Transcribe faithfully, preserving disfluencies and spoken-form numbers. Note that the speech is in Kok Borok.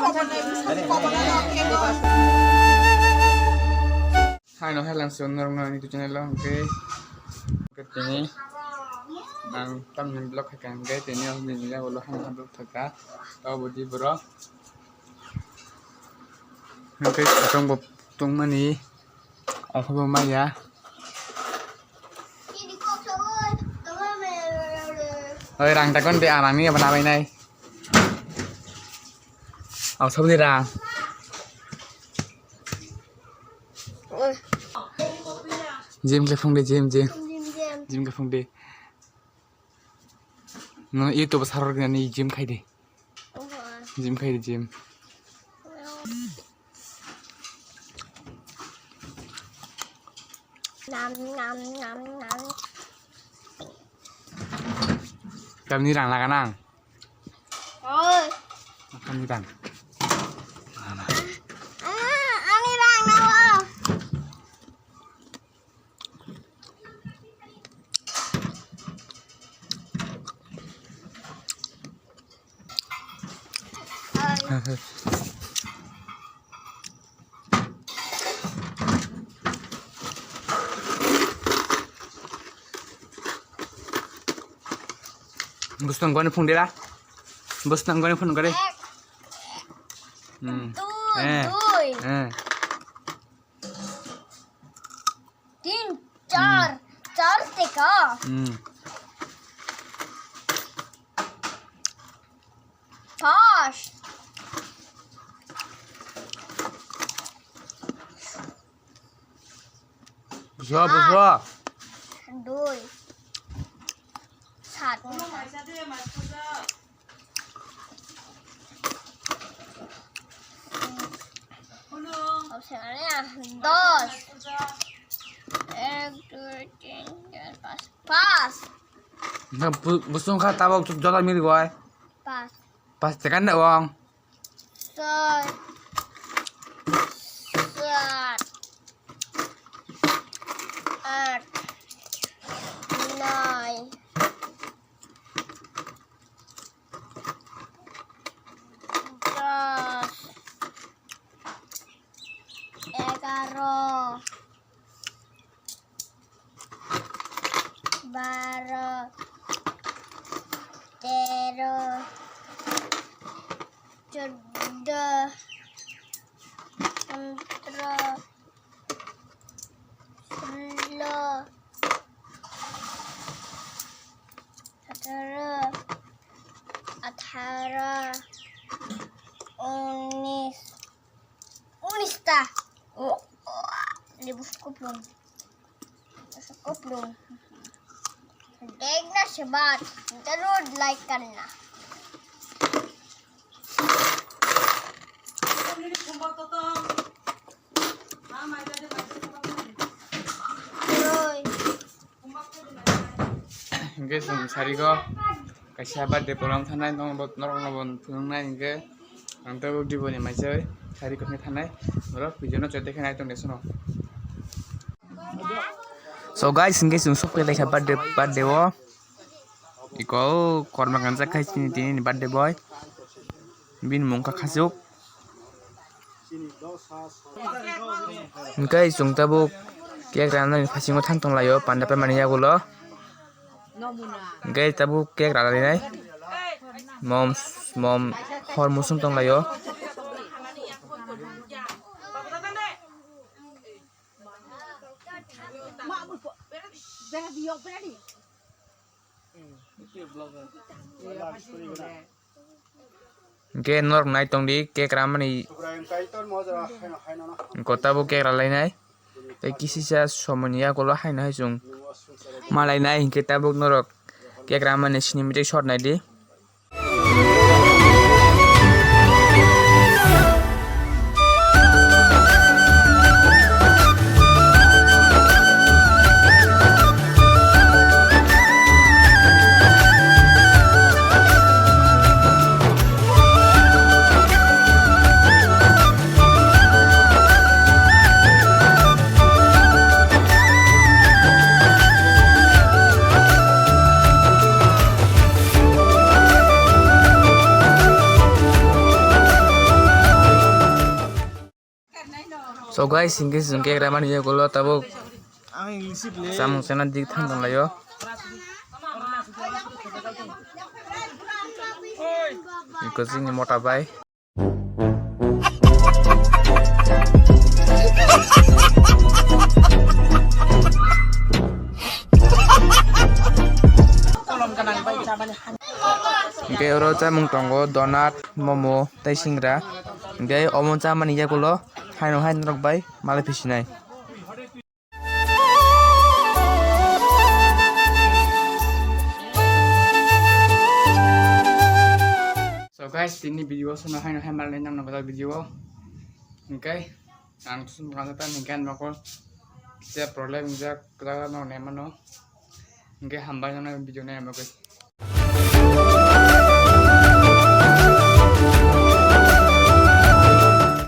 Hai no, hai lang song norok no ani channel o hwnkhe, hwnkhe tini ang tamni vlog khaikha hwnkhe tini o nini yago lo hamya vlog thaka. Abo di borok hwnkhe kotong bo tongmani. Omo bo maya. Oi, rang takon de, ah, rang ni apa nabai nai? Oh, sabni rang. Gym khe phung de, gym, gym. Gym khe phung de. No, YouTube sarok ni gym khai de. Oho. Gym khai de, gym. Nam, nam, nam, nam. Tamni rang laga nang? Oi. Tamni rang. Ah, ani rang na o. Bwswng goni phung dira. Bwswng goni phung gari. Hmm. Dui, eh, dui. Eh. Tin, char, char teka. Hmm. Pas. Buso, buso. Dui. Sat. Dos. Ek, dui, tin, char, pas. Pas. Na bu-, busung kha tabok joda miri goi. Pas. Pas tekan da wong. Soi. Sat. At. Noi. Dos. Egaro. Baro. Tero. Choddo. Pondro. Solo. Sataro. Atharo. Unis. Unis ta. Lebus koplong. Koplong. Dekna se baat. Zarur like karna. Hingke chwng sarigo kaisa birthday program thangnai, norokno bo phunuknai hingke ang tabuk diboni maisai sari kokni thangnai, borok video no chete khe nai tongde sono. So guys, hingke chwng sok pelaikha birthday, birthday o. Iko korma kanjak khai chini tini ni birthday boy. Bini mung kha khasuk. Hingke chwng tabuk cake ranani phasingo thang tonglaio panda pemani yagulo. Hingke tabuk cake ralainai. Mom, mom hor musung tonglaio. Hingke norok nai tongdi cake ramani. Hingke tabuk cake ralainai. Tei kisisa somoni yagulo haino hai chwng malainai hingke tabuk norok cake ramani cinematic shot naidi. To guys, hingke chwng kekra mani yagulo tabuk samung chana dik thang tong laio. Iko chini mota bai. Hingke oro chamung tongo donat, momo tei singra. Hingke omo chamani yagulo haino hai norok bai malai phisinai. So guys, tini video o sono haino hai malai nang nokjak video o. Hingke ang sum kang ta hingke ang nokol se problem jak jaga no ne mano. Hingke hambai nang video ne mo guys.